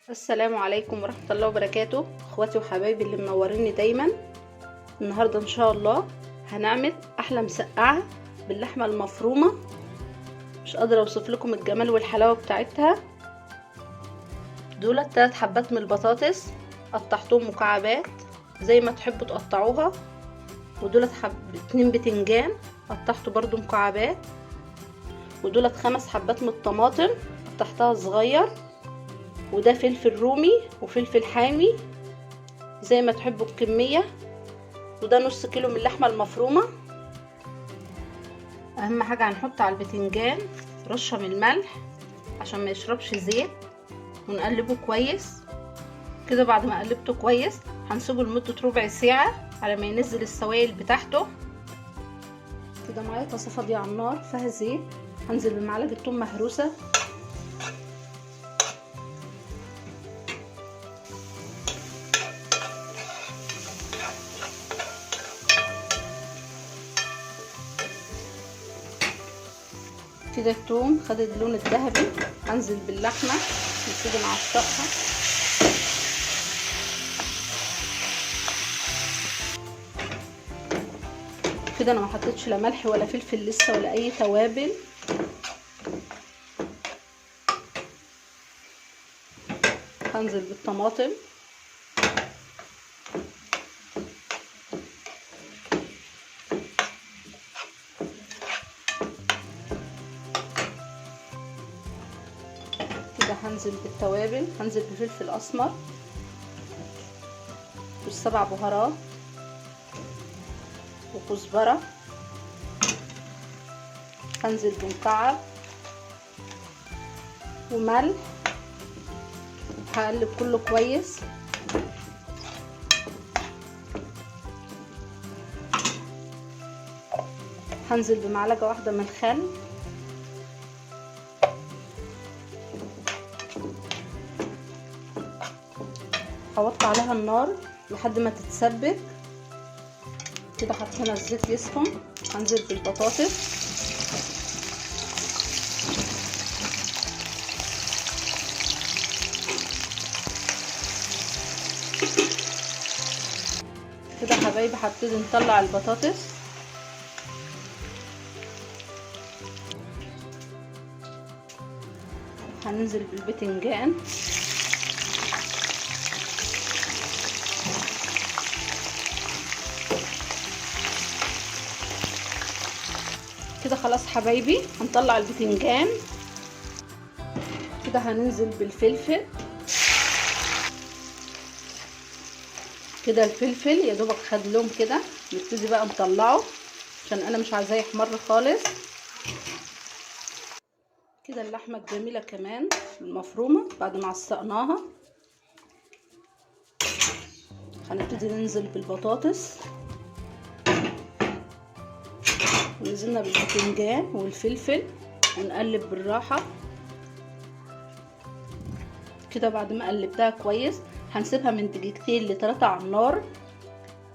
السلام عليكم ورحمة الله وبركاته. اخواتي وحبايبي اللي منوريني دايما، النهاردة ان شاء الله هنعمل احلى مسقعة باللحمة المفرومة. مش قادرة اوصف لكم الجمال والحلاوة بتاعتها. دول 3 حبات من البطاطس قطعتهم مكعبات زي ما تحبوا تقطعوها، ودولت 2 بتنجان قطعته برضو مكعبات، ودولت 5 حبات من الطماطم قطعتها صغير، وده فلفل رومي وفلفل حامي زي ما تحبوا الكمية، وده نص كيلو من اللحمة المفرومة. اهم حاجة هنحط على البتنجان رشة من الملح عشان ما يشربش زيت، ونقلبه كويس كده. بعد ما قلبته كويس هنسيبه لمدة ربع ساعة على ما ينزل السوائل بتاعته. كده معايا طاسة فاضية على النار فيها زيت، هنزل بمعلقة ثوم مهروسة، كده الثوم خد اللون الذهبي. هنزل باللحمة نبتدي نعصقها. كده انا ما حطيتش لا ملح ولا فلفل لسه ولا اي توابل. هنزل بالطماطم، كده هنزل بالتوابل، هنزل بفلفل اسمر وال7 بهارات وكزبره، هنزل بمكعب وملح، هقلب كله كويس. هنزل بمعلقه واحدة من الخل، هوطي عليها النار لحد ما تتسبك. كده حطينا الزيت يسخن، هنزل بالبطاطس. كده حبايبي هبتدي نطلع البطاطس. هننزل بالبتنجان، كده خلاص حبايبي هنطلع البتنجان. كده هننزل بالفلفل، كده الفلفل يا دوبك خد لون كده، نبتدي بقى نطلعه عشان انا مش عايزاه يحمر خالص. كده اللحمة الجميلة كمان المفرومه بعد ما عصقناها، هنبتدي ننزل بالبطاطس، ونزلنا بالبتنجان والفلفل ونقلب بالراحة. كده بعد ما قلبتها كويس هنسيبها من 2 ل 3 على النار.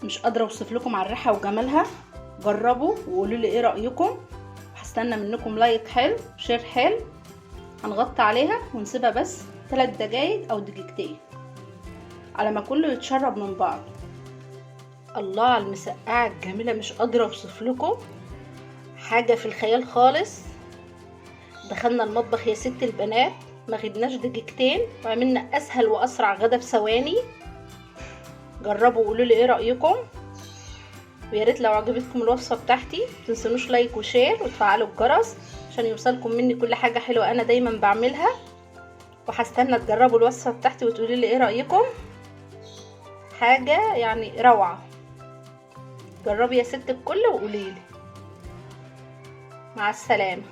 مش قادرة اوصف لكم على الريحة وجمالها، جربوا وقولوا لي ايه رايكم. هستنى منكم like حلو، share حلو. هنغطي عليها ونسيبها بس 3 دقايق او 2 دقيقة على ما كله يتشرب من بعض. الله على المسقعه الجميلة، مش قادرة اوصف لكم، حاجة في الخيال خالص. دخلنا المطبخ يا ست البنات، ما غبناش 2 دقيقة وعملنا اسهل واسرع غدا في ثواني. جربوا وقولوا لي ايه رايكم، ويا ريت لو عجبتكم الوصفة بتاعتي متنسونوش like و share وتفعلوا الجرس عشان يوصلكم مني كل حاجة حلوة انا دايما بعملها. وهستنى تجربوا الوصفة بتاعتي وتقولوا لي ايه رايكم، حاجة يعني روعه. جربي يا ست الكل وقولي لي. مع السلامة.